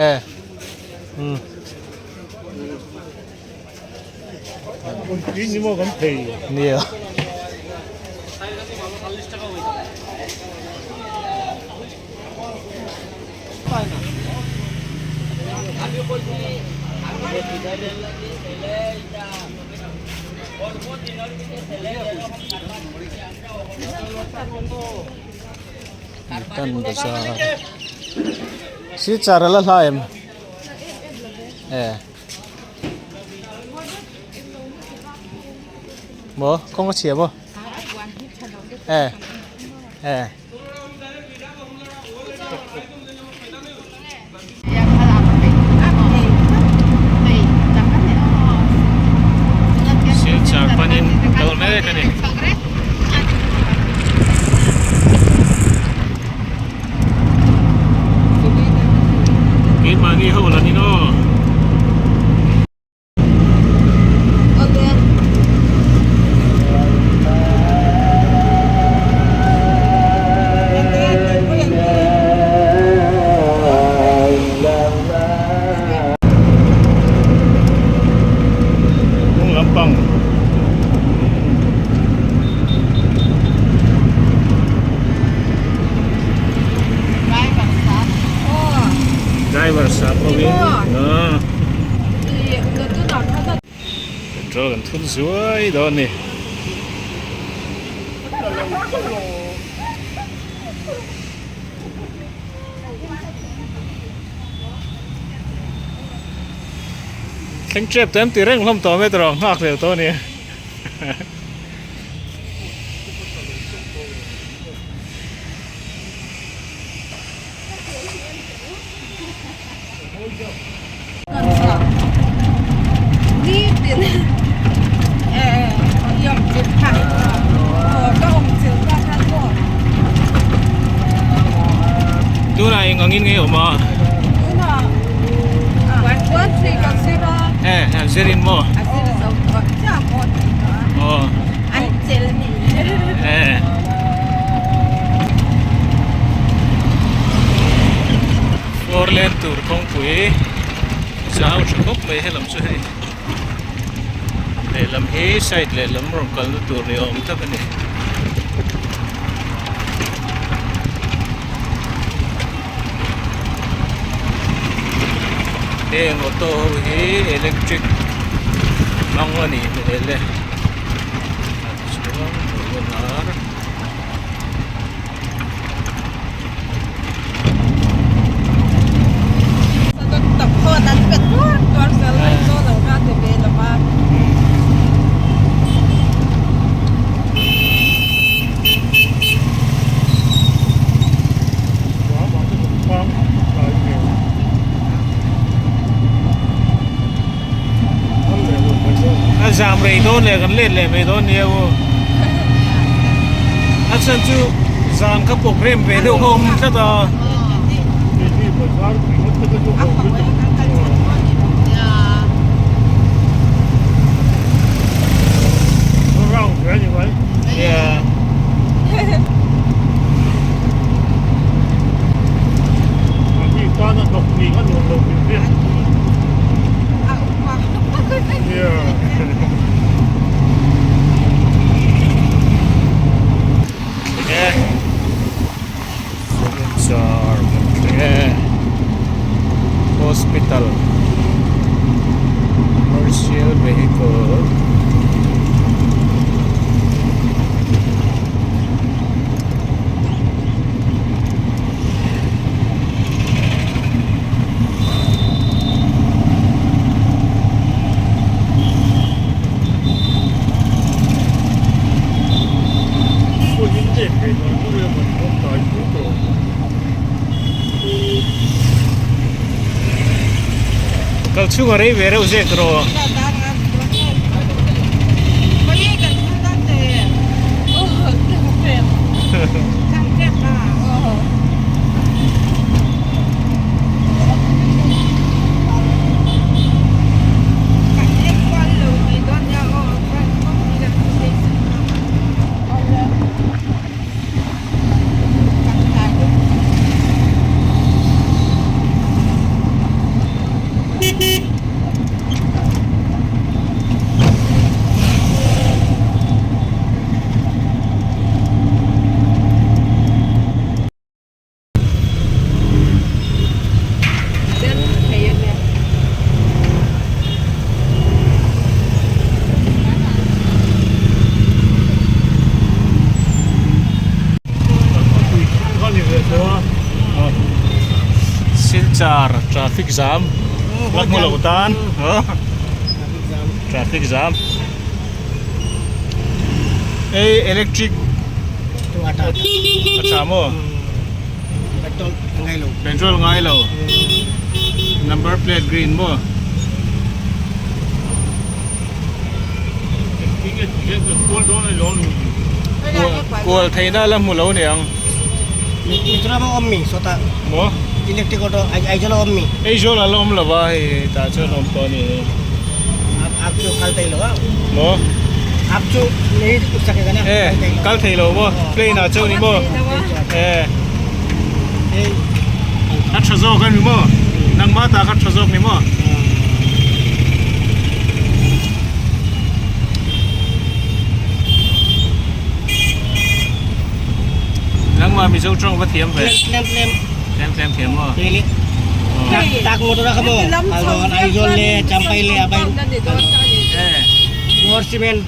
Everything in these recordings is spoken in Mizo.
E umm. Nia. Tan bazar Silchar a la hla em e maw kawng a chhia maw e e. Silchar panin kal mek a ni. Keimahni ho la ni naw. Hnung lampang driver sa pawhin ah petrol kan thun zuai dawn a ni. Thleng tep te an ti reng hlawm tawh mai tawh nghak leh tawh a ni. Tunah eng angin nge awm a? Eh, an zirin maw? Aw. Eh. Four lane tur kawngpui zau tha khawp mai helam chu hei lehlam hi side lehlam rawn kalna tur ni awm tak a ni. Heng auto ho hi electric hmang a nih hmel e a chuan wagon r. A zam rei dawn leh kan let leh mai dawn nia aw a chhan chu zan kha program ve deuh kha awm tlat a. Yeah. Hospital commercial vehicle Kal chhung a rei ve reuh zek rawh. Silchar traffic jam la hmu lo tan traffic jam hei electric a tha maw petrol ngai lo number plate green maw. Kual theihna la hmu lo niang. Maw? Aizawl a la awm lo va hei tah chuan awm tawh a ni hei. Maw? E kal thei lo maw? Plane ah chuan ni maw? E a tha zawk a ni maw? Nangmah tah kha tha zawk ni maw? Nangmah Mizo tawng va thiam ve. Tlem tlem. Tlem tlem thiam maw? Really? Tak motor a kha maw? Kaldawn Aizawl le Champhai le Abai. Eh. Motor cement.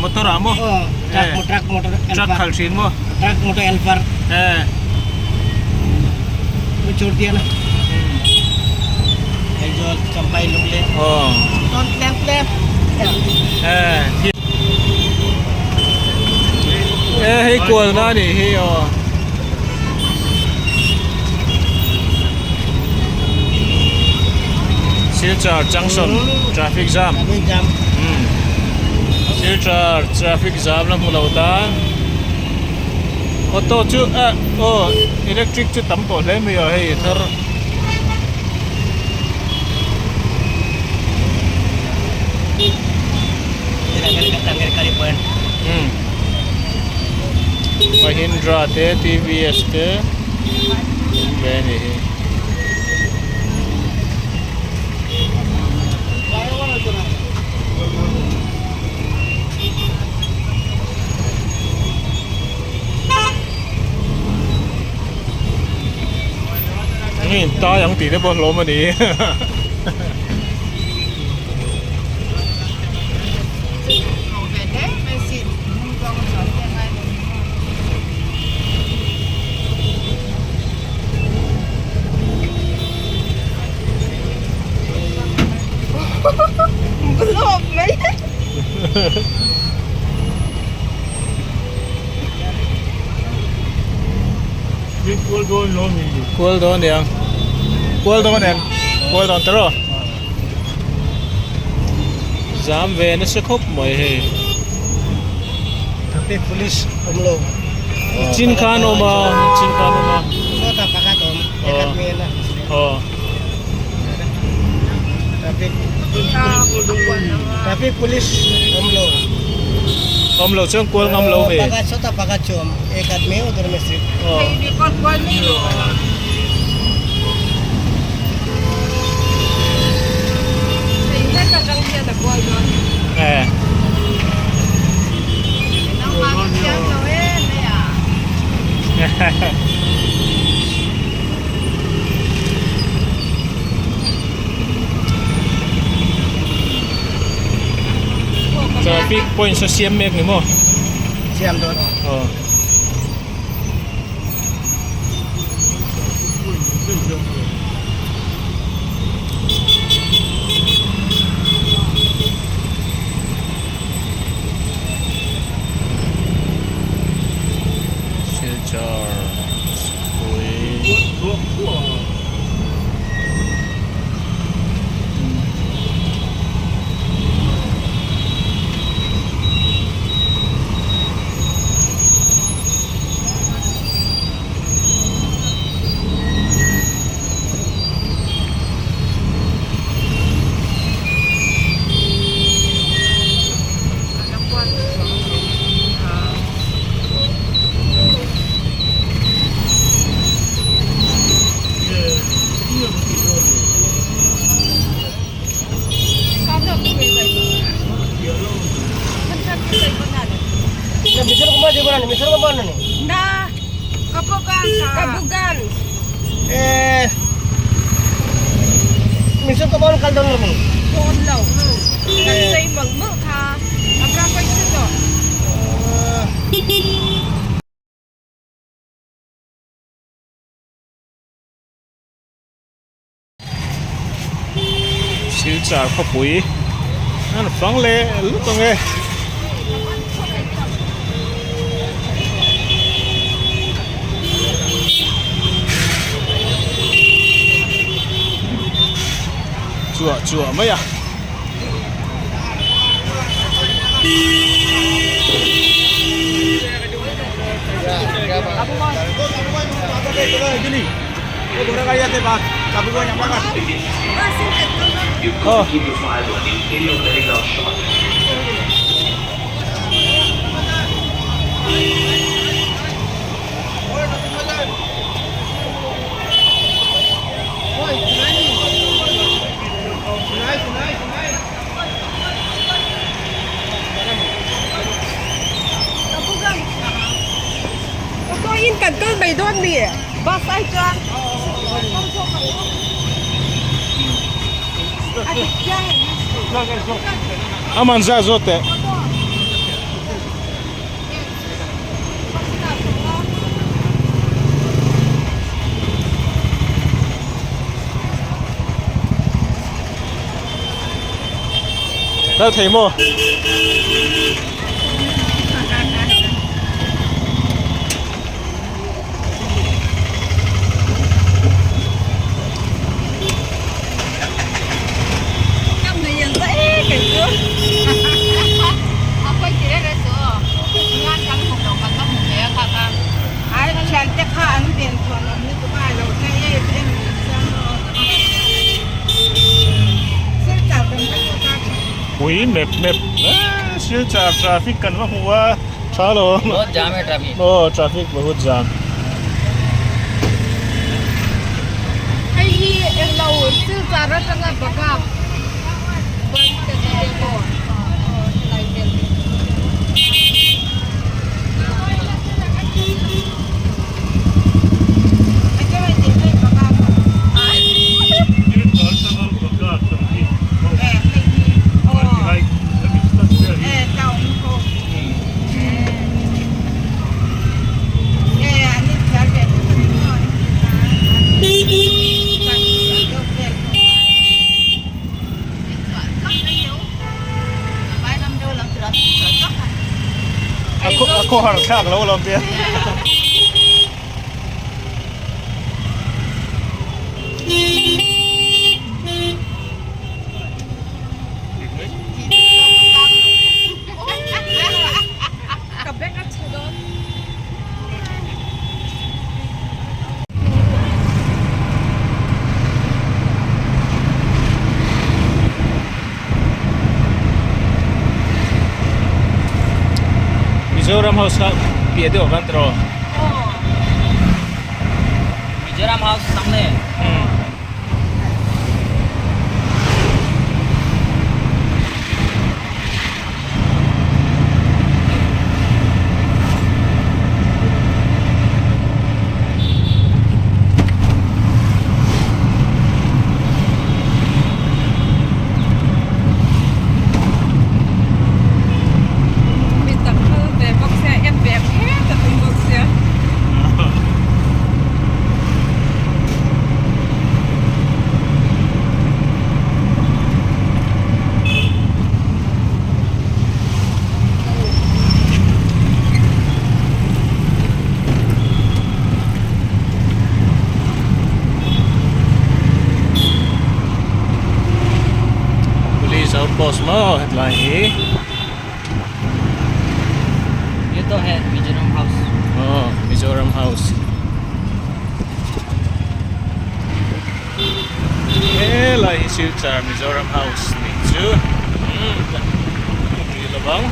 Motor ah maw? Aw, truck truck motor. Truck khal thin maw? Truck motor helper. Eh. Chur dia na. Aizawl Champhai Lunglei. Aw. Ton tlem tlem. Eh. Eh hei kual na anih hi aw. Silchar junction traffic jam. Traffic jam. Hmm. Silchar traffic jam la hmu lo tan. Auto chu eh aw electric chu tam tawh hle mai a hei thar. Hmm. Mahindra te TVS te awm ve a nih hi. Enge in tai ang tih te pawh hlawm a ni. Kual dawn niang kual dawn em kual dawn tawh rawh zam ve nasa khawp mai hei traffic police awm lo chin khan awm a chin khan awm a sawtah pakhat awm pakhat men a aw traffic traffic police awm lo awm lo chuan kual ngam lo ve pakhat sawtah pakhat chu awm ekhat mai awm a aw eh Traffic point saw siam mek ni maw? Siam dawn. Aw. Silchar Sikpui. Silchar khawpui an fang leh lut ang e. Chuah chuah mai a. In kan kal mai dawn mi bus ai chuan Aman za zawt teh. Kal thei maw? Pui mep mep Silchar traffic kan va hmu a tha lo bahut jam hai traffic aw traffic bahut jam hei hi englo Silchar atanga Bagap bus stand a nia maw helai vel hi. A khawhar thlak lo lawm tia. Mizoram House kha piah deuh a kan tawh. Mizoram House samne. Mi tam kal ve bawk sia en ve phet a tum bawk sia. Police outpost maw hetlai hi. Ye to hai Mizoram House. Aw Mizoram House. Helai hi Silchar Mizoram House nih chu umm ka hmu rih lo vang.